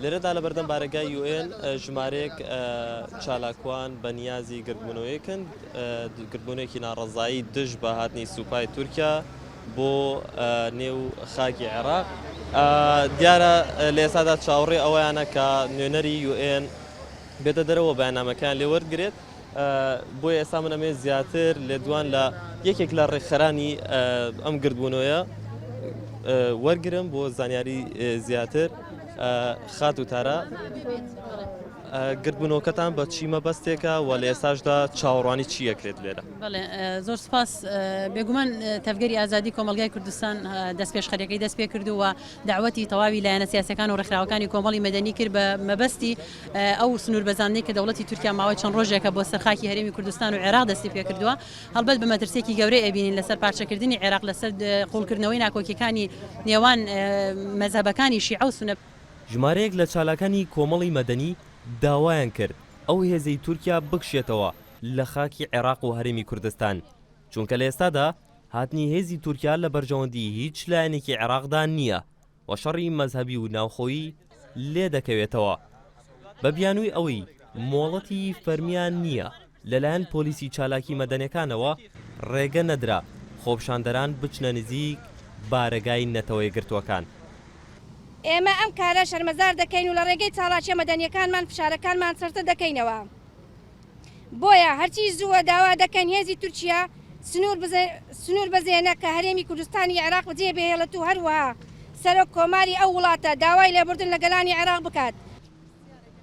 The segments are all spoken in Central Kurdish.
لێرەدا لە بەردەم بارەگای یوئێن ژمارەیەک چالاکوان بە نیازی گردبوونەوەیەکن، گردبوونەوەیەکی ناڕەزایی دژ بە هاتنی سوپای تورکیا بۆ نێو خاکی عێراق. دیارە لە ئێستادا چاوەڕێ ئەوەیانە کە نوێنەری یوئێن بێتە دەرەوە بەیاننامەکەیان لێ وەرگرێت. بۆیە ئێستا من ئەمەوێت زیاتر لێدوان لە یەکێک لە ڕێکخەرانی ئەم گردبوونەوەیە وەرگرم بۆ زانیاری زیاتر خاتوو تارا گردبوونەوەکەتان بە چی مەبەستێکە و لە ئێستاشدا چاوەڕوانی چی ئەکرێت لێرە؟ بەڵێ زۆر سپاس بێگومان تەڤگەری ئازادی کۆمەڵگای کوردستان دەستپێشخەریەکەی دەست پێ کرد و دەعوەتی تەواوی لایەنە سیاسیەکان و ڕێکخراوەکانی کۆمەڵی مەدەنی کرد بە مەبەستی ئەو سنووربەزاندنەی کە دەوڵەتی تورکیا ماوەی چەند ڕۆژێکە بۆ سەر خاکی هەرێمی کوردستان و عێراق دەستی پێکردووە هەڵبەت بە مەترسیەکی گەورەی ئەبینین لەسەر پارچەکردنی عێراق لەسەر قوڵکردنەوەی ناکۆکیەکانی نێوان مەزهەبەکانی شیعە و سونە. ژمارەیەک لە چالاکانی کۆمەڵی مەدەنی داوایان کرد ئەو هێزەی تورکیا بکشێتەوە لە خاکی عێراق و هەرێمی کوردستان، چونکە لە ئێستادا هاتنی هێزی تورکیا لە بەرژەوەندی هیچ لایەنێکی عێراقدا نییە و شەڕی مەزهەبی و ناوخۆیی لێدەکەوێتەوە بە بیانووی ئەوەی مۆڵەتی فەرمیان نییە لەلایەن پۆلیسی چالاکی مەدەنیەکانەوە ڕێگە نەدرا خۆپیشاندەران بچنە نزیک بارەگای نەتەوەیەکگرتووەکان. ئێمە ئەم کارە شەرمەزار دەکەین و لە ڕێگەی چاڵاکیە مەدەنیەکانمان فشارەکانمان چڕتر دەکەینەوە. بۆیە هەرچی زووە داوا دەکەین هێزی تورکیا سنوور بەزێنە کە هەرێمی کوردستانی عێراق بەجێ بهێڵێت و هەروەها سەرۆک کۆماری ئەو وڵاتە داوای لێبوردن لە گەلانی عێراق بکات.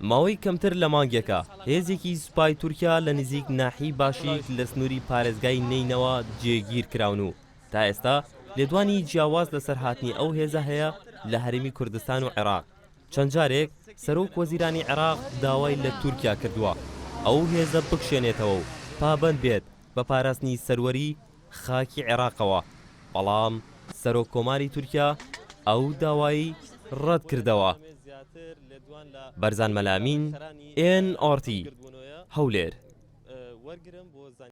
ماوەی کەمتر لە مانگێکە هێزێکی سوپای تورکیا لە نزیک ناحیەی باشیک لە سنووری پارێزگای نەینەوا جێگیر کراون و تا ئێستا لێدوانی جیاواز لەسەر هاتنی ئەو هێزە هەیە لە هەرێمی کوردستان و عێراق. چەند جارێک سەرۆک وەزیرانی عێراق داوای لە تورکیا کردووە ئەو هێزە بکشێنێتەوە و پابەند بێت بە پاراستنی سەروەری خاکی عێراقەوە، بەڵام سەرۆک کۆماری تورکیا ئەو داوایەی ڕەتکردەوە. بەرزان مەلامین، ئێن ئاڕ تی، هەولێر.